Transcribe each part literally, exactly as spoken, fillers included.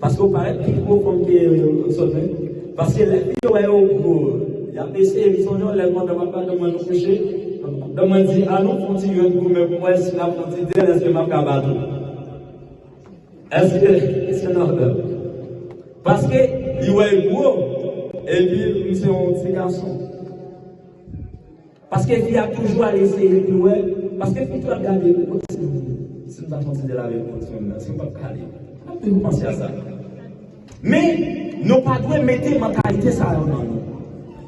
Paske w parèt pi gwo fanm ke sòt vin. Paske lè fi yo wè yo gwo, y ap eseye. M sonje yon lè pandan m ap madanm mwen nou kouche, madanm mwen di, "An nou fè yon ti jwèt goumen pou m wè si l ap fè yon ti dèl, èske m ap ka bat ou?" Èske, èske n ap fè? Paske li wè l gwo, epi m se yon ti gason. Paske fi a toujou al eseye pou wè, paske fi tou ap gade, "Kote si m, si m ta fè yon ti dèl avèk moun sou menm nan, si m p ap kale." N ap toujou panse a sa. Men, nou pa dwe mete mantalite sa yo nan nou.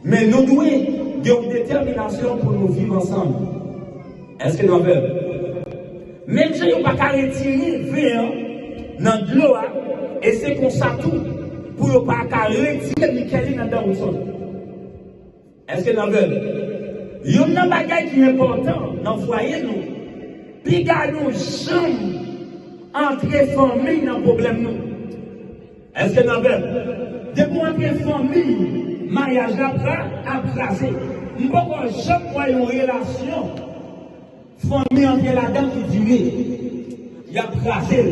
Men nou dwe gen yon detèminasyon pou nou viv ansanm. Èske nou avè m? Menm jan yo pa ka retire ven an nan dlo a, e se konsa tou pou yo pa ka retire nikèl li nan dan Woodson. Èske nou avè m? Youn nan bagay ki enpòtan nan fwaye nou, piga nou janm antre fanmi nan pwoblèm nou. Èske nou avè m? Depi w antre fanmi, maryaj la pra-, ap kraze. M poko janm wè yon relasyon fanmi antre ladan ki dire. Y ap kraze l.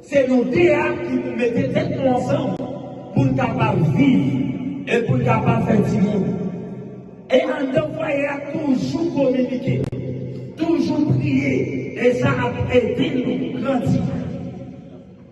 Se nou de a ki pou mete tèt nou ansanm pou n kapab viv e pou n kapab fè timoun. E anndan fwaye a, toujou kominike, toujou priye, e sa ap ede nou grandi.